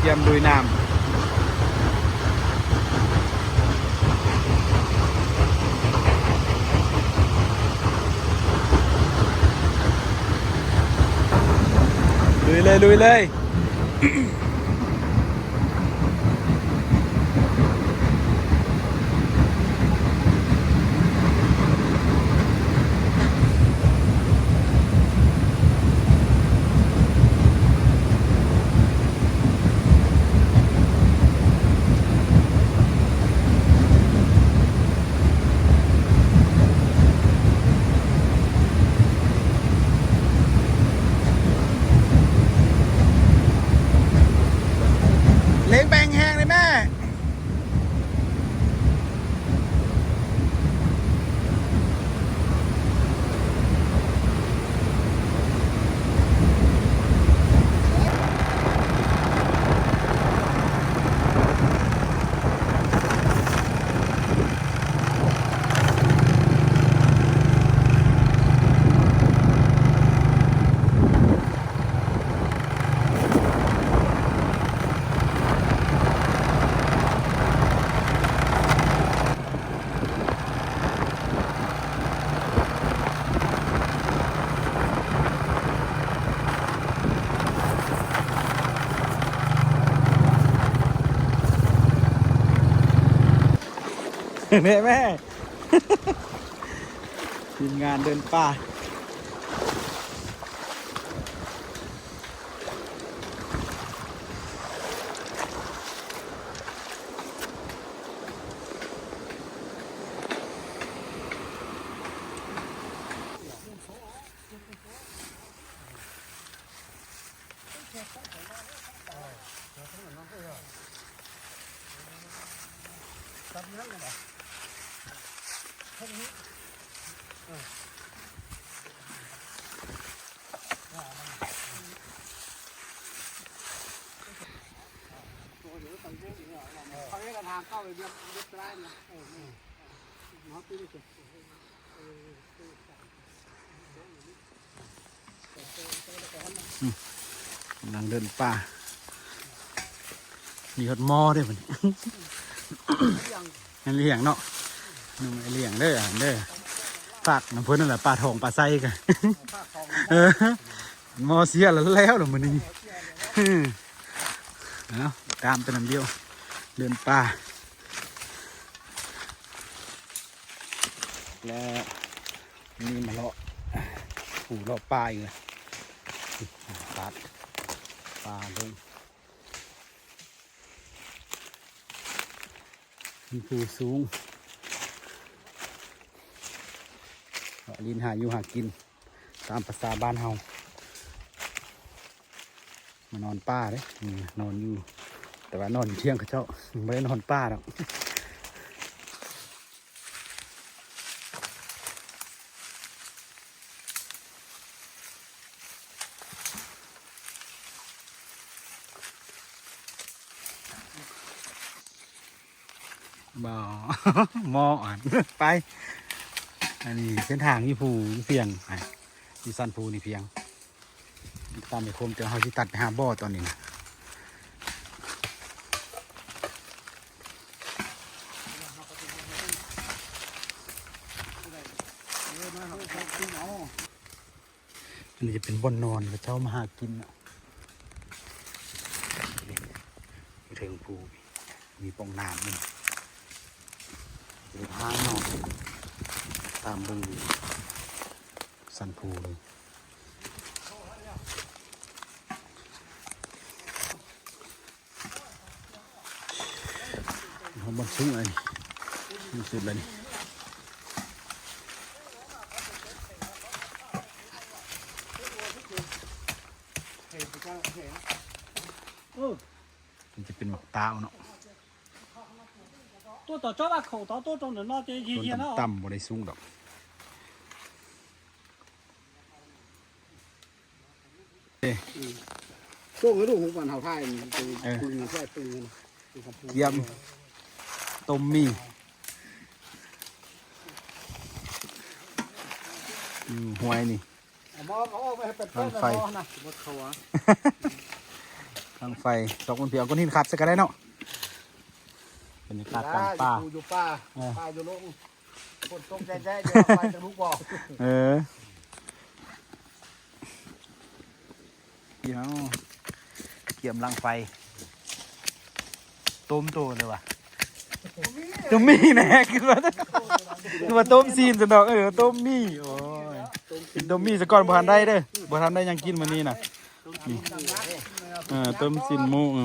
ຕຽມລຸຍນ້ຳ ລຸຍເລີຍ ລຸຍເລີຍ. ເລັ່ງໄປແຮງໆເລີຍແມ່. ແມ່ ແມ່ ທີມງານເດີນປ່າ. ອືມ ກຳລັງເດີນປ່າ ມີຮອດໝໍ້ເດ້ບັດນີ້ ແມ່ນລ້ຽງເນາະ ໜຶ່ງໄອ້ລ້ຽງເດີ ອັນເດີ ຝາກນຳເພິ່ນນັ້ນແຫຼະ ປາທອງປາໄຊກະ ເອີ ໝໍ້ເສຍແລ້ວ ແລ້ວລະມື້ນີ້ ເອົາ ຕາມໄປນຳດຽວ ເດີນປ່າ ແລະ ນີ້ມາເລາະພູເລາະປ່າອີກລະ ຕັດປ່າລົງ ເປັນພູສູງ ເລາະຫຼິ້ນຫາຢູ່ຫາກິນ ຕາມພາສາບ້ານເຮົາ ມານອນປ່າເດ້ ນີ້ນອນຢູ່ ແຕ່ວ່ານອນຢູ່ຖຽງເຂົາເຈົ້າ ບໍ່ໄດ້ນອນປ່າດອກ. ບໍ່ ໝໍ້ ໄປ ອັນນີ້ເສັ້ນທາງຢູ່ພູຢູ່ພຽງ ຢູ່ສັນພູນີ້ພຽງ ຕາມໄປຄົມ ແຕ່ເຮົາຊິຕັດໄປຫາບໍ່ຕອນນີ້ນະ ອັນນີ້ຈະເປັນບ່ອນນອນ ເຂົາເຈົ້າມາຫາກິນເນາະ ຢູ່ເທິງພູ ມີປ່ອງນ້ຳ ເປັນທາງເນາະ ຕາມເບິ່ງຢູ່ ສັນພູເລີຍ ເຮົາບ່ອນສູງອັນນີ້ ສູງສຸດແລ້ວນີ້ ເອີ ມັນຈະເປັນໝາກຕາວເນາະ ໂຕຕໍ່ຈອບອາໂຂຕອນໂຕຕົງເດີນນອກເຈເຮຍເນາະ ຕ່ຳໆ ບໍ່ໄດ້ສູງດອກ ເອີ ໂຕໃຫ້ລູກຂອງປານເຮົາຖ່າຍ ເອີ ປຶງນະ ຖ່າຍປຶງນະ ກຽມຕົ້ມໝີ່ ຢູ່ຫ້ວຍນີ້ ເອົາໝໍ້ ເອົາອອກໄປໃຫ້ເປັນ ເປັນໄຟ ໝໍ້ນະ ໝົດເຂົ້າຫວາ ຕັ້ງໄຟ ດອກມັນເຜຍ ເອົາກ້ອນຫີນຂັດໃສ່ກໍໄດ້ເນາະ. ບັນຍາກາດກາງປ່າ ຢູ່ ຢູ່ປ່າ ເອີ ປ່າຢູ່ລົງ ຝົນຕົກແດ່ໆ ເດີ ໄຟຈະລຸກບໍ່? ເອີ ເອົາ ກຽມດັງໄຟ ຕົ້ມໂຕເລີຍວ່າ ຕົ້ມໝີ່ແນ່ ຄິດວ່າ ຄິດວ່າຕົ້ມຊີ້ນຊັ້ນດອກ. ເອີ ຕົ້ມໝີ່ ໂອ້ຍ ກິນຕົ້ມໝີ່ສາກ່ອນ ບໍ່ທັນໄດ້ເດີ ບໍ່ທັນໄດ້ຫຍັງກິນມື້ນີ້ນະ. ນີ້ ເອີ ຕົ້ມຊີ້ນໝູ ເອີ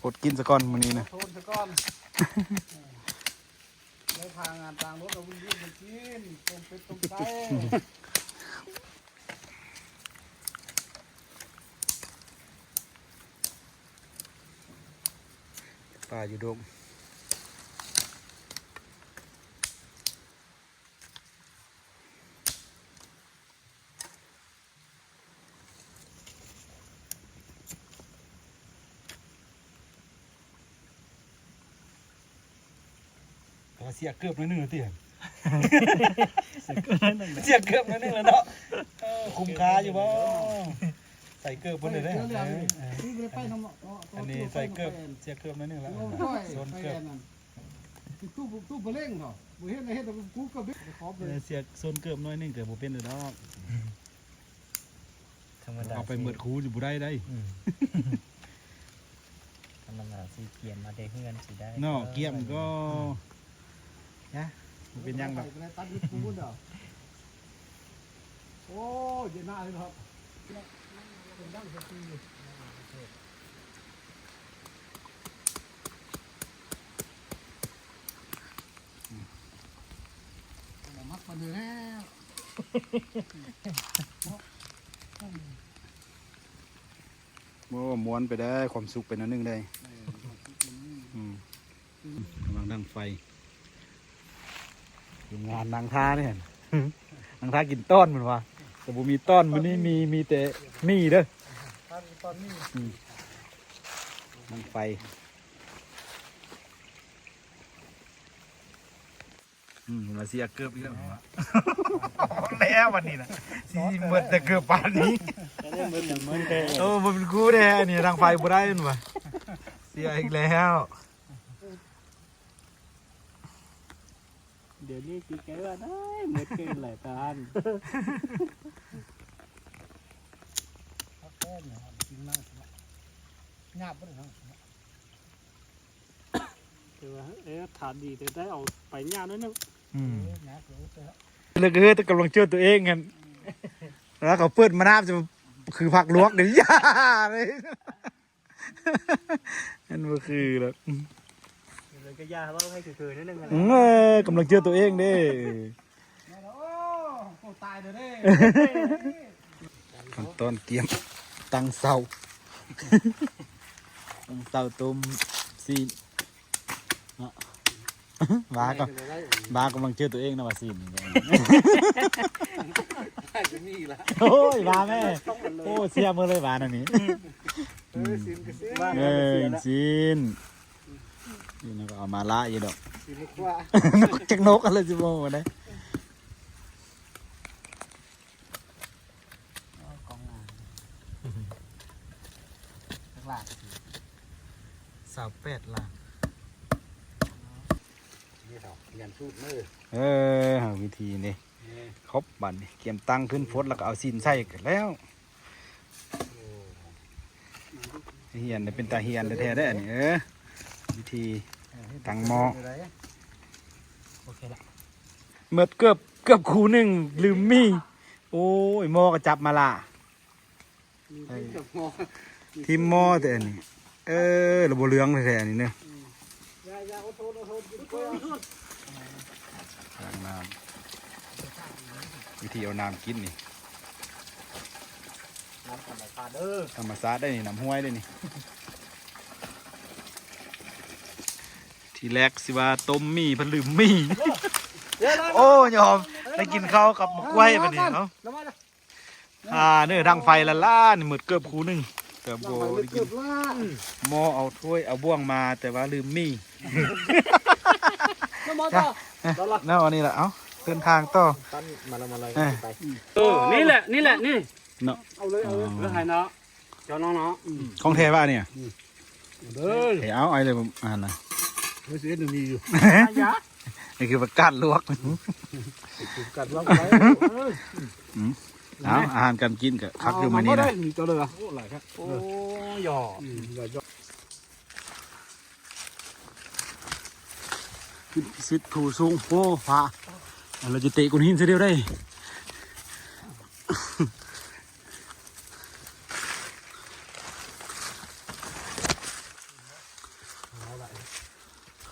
ອົດກິນສາກ່ອນມື້ນີ້ນະ ໂທນສາກ່ອນ. ໄດ້ພາງານຕ່າງລົດເອົາບຸນເວນໄປກິນ ຕົ້ມເປັດຕົ້ມໄກ່. ປ່າຢູ່ດົງ ແຕ່ວ່າເສຍເກີບໜ້ອຍໜຶ່ງແລ້ວຕິ ເສຍເກີບໜ້ອຍໜຶ່ງ ເສຍເກີບໜ້ອຍໜຶ່ງແລ້ວເນາະ. ເອີ ຄຸ້ມຄ່າຢູ່ບໍ່? ໃສ່ເກີບເພິ່ນເລີຍເດ້. ເອີ ອັນນີ້ໃສ່ເກີບ ເສຍເກີບໜ້ອຍໜຶ່ງແລ້ວ ໂຊນເກີບ. ຕູ້ ຕູ້ປະເລັງເນາະ ບໍ່ເຮັດ ເຮັດແຕ່ກູເກີບ ເສຍໂຊນເກີບໜ້ອຍໜຶ່ງກໍບໍ່ເປັນດອກ. ທຳມະດາ ເອົາໄປໝົດຄູຊິບໍ່ໄດ້ໄດ໋. ອືມ ທຳມະດາຊິກຽມມາແຕ່ເຮືອນຊິໄດ້ເນາະ. ເອີ ກຽມກໍ ຍະ ບໍ່ເປັນຫຍັງດອກ. ໂອ້ ເຢັນໜ້າເລີຍເນາະ. ມັກປານເດີແລ້ວ. ໂອ້ ມ່ວນໄປໄດ້ ຄວາມສຸກໄປໜ້ອຍໜຶ່ງໄດ້. ເອີ ຄວາມສຸກໄປໜ້ອຍໜຶ່ງ. ອືມ ກຳລັງດັງໄຟ ທີມງານນັ່ງທ່ານີ້ຫັ້ນ ນັ່ງທ່າກິນຕ້ອນເພິ່ນວ່າ ແຕ່ບໍ່ມີຕ້ອນ ມື້ນີ້ມີ ມີແຕ່ໝີ່ເດີ. ອືມ ດັງໄຟ. ອືມ ລາເຊຍເກີບອີກແລ້ວ ແລ້ວບັດນີ້ນະ ຊິໝົດແຕ່ເກີບປານນີ້. ໂອ້ ບໍ່ເປັນຄູ່ແທ້ ອັນນີ້ດັງໄຟບໍ່ໄດ້ເພິ່ນວ່າ ເສຍອີກແລ້ວ. ດຽວນີ້ຊິເກີບວ່າໄດ້ໝົດເກີນຫຼາຍຕານ. ຫຍາບບໍ່ໄດ້ເນາະ. ແຕ່ວ່າ ເອີ ຖ້າດີແຕ່ໄດ້ເອົາໄປຍາກໜ້ອຍໜຶ່ງ. ອືມ ເລີຍກໍເຮີຍ ແຕ່ກຳລັງເຈີຕົວເອງຫັ້ນ ແລ້ວເຂົາເປີດມານ້ຳຈະຄືຜັກລວກເດ້ ຢ່າເລີຍ ມັນບໍ່ຄືດອກ. ເລີຍກໍຢ່າເວົ້າໃຫ້ຄືໆໜ້ອຍໜຶ່ງ. ເອີ ກຳລັງເຈີຕົວເອງເດ້. ໂອ້ ຕາຍເດີເດ້. ຂັ້ນຕອນກຽມຕັ້ງເຕົາ ຕັ້ງເຕົາຕົ້ມຊີ້ນເນາະ. ບາກໍ ບາກຳລັງເຈີຕົວເອງນະວ່າຊີ້ນ. ໂອ້ຍ ບາແມ່ ໂອ້ ເສຍໝົດເລີຍບາອັນນີ້. ເອີ ຊີ້ນ ຊີ້ນ ນີ້ກໍເອົາມາລະຢູ່ດອກ. ຈັກນົກອະໄລຊິບໍ່ໄດ້. ອໍ ຂອງງາມ ຈັກຫຼານ? ຊາວແປດຫຼານ. ນີ້ເຮົາຮຽນສູດເດີ. ເອີ ເຮົາວິທີນີ້ ນີ້ ຄົບບັດນີ້ ກຽມຕັ້ງຂຶ້ນຟົດ ແລ້ວກໍເອົາຊີ້ນໃສ່ກໍແລ້ວ. ໂອ້ ຮຽນໄດ້ເປັນຕາຮຽນແທ້ໆເດ້ອັນນີ້. ເອີ ວິທີຕັ້ງໝໍ້. ໂອເຄລະ ໝົດເກືອບ ເກືອບຄູ່ໜຶ່ງ ລືມໝີ່. ໂອ້ຍ ໝໍ້ກໍຈັບມາລະ ທີມໝໍ້ແຕ່ອັນນີ້. ເອີ ລະບໍ່ເຫຼືອງແທ້ໆນີ້ເນາະ. ລ້າງນ້ຳ ວິທີເອົານ້ຳກິນນີ້ ນ້ຳທຳມະຊາດເດີ ທຳມະຊາດໄດ໋ນີ້ ນ້ຳຫ້ວຍໄດ໋ນີ້. ທີແລກຊິວ່າຕົ້ມໝີ່ ພັດລືມໝີ່. ໂອ້ ຍອມ ໄດ້ກິນເຂົ້າກັບໝາກກ້ວຍບັດນີ້ເນາະ. ອ່າ ເນີ ດັງໄຟລ້າໆ ນີ້ໝົດເກືອບຄູ່ໜຶ່ງ ແຕ່ບໍ່ໄດ້ກິນ. ໝໍ້ເອົາຖ້ວຍເອົາບ່ວງມາ ແຕ່ວ່າລືມໝີ່. ແລ້ວອັນນີ້ລະ ເອົ້າ ເດີນທາງຕໍ່. ເອີ ນີ້ແຫຼະ ນີ້ແຫຼະ ນີ້ເນາະ. ເອົາເລີຍ ເອົາເລີຍ ເນາະ ເຈົ້ານ້ອງເນາະ. ຂອງແທ້ວະອັນນີ້? ເດີ ເອີ ເອົາໄອ້ເລີຍ ອັນນັ້ນນະ ເຮັດເຮັດອັນນີ້ຢູ່ ອັນນີ້ຄືປາກກາດລວກ ປາກກາດລວກໄວ້ ເອີ ອືມ ເອົາ ອາຫານການກິນກໍຄັກຢູ່ມື້ນີ້ນະ ມີເຈົ້າເດີ ໂອ້ ຫຼາຍຄັກ ໂອ້ ຢໍ້ ອືມ ຢໍ້ ສິດຜູ້ສູງ ໂອ້ ຟ້າ ອັນລະຈະເຕະກົ້ນຫີນຊະດຽວໄດ້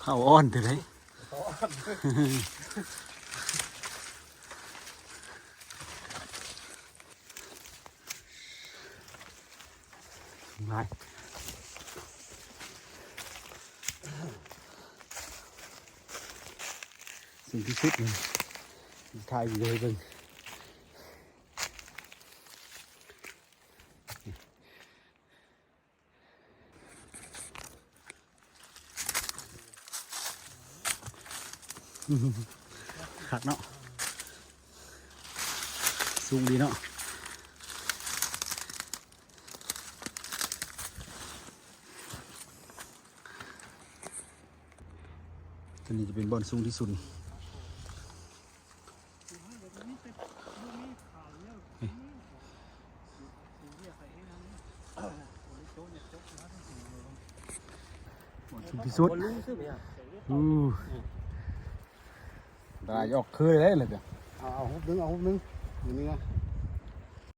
ເຂົ້າອ່ອນເທື່ອໃດ ຫຼາຍ ສູງທີ່ສຸດນີ້ ຖ່າຍວິດີໂອໃຫ້ເບິ່ງ. ຄັກເນາະ ສູງດີເນາະ ຕົວນີ້ຈະເປັນບ່ອນສູງທີ່ສຸດ. ສູງທີ່ສຸດ ອູ້ ຕາຍອອກຄືເລີຍເລີຍ ເອົາ ເອົາຮູບໜຶ່ງ ເອົາຮູບໜຶ່ງ ຢູ່ນີ້ນະ.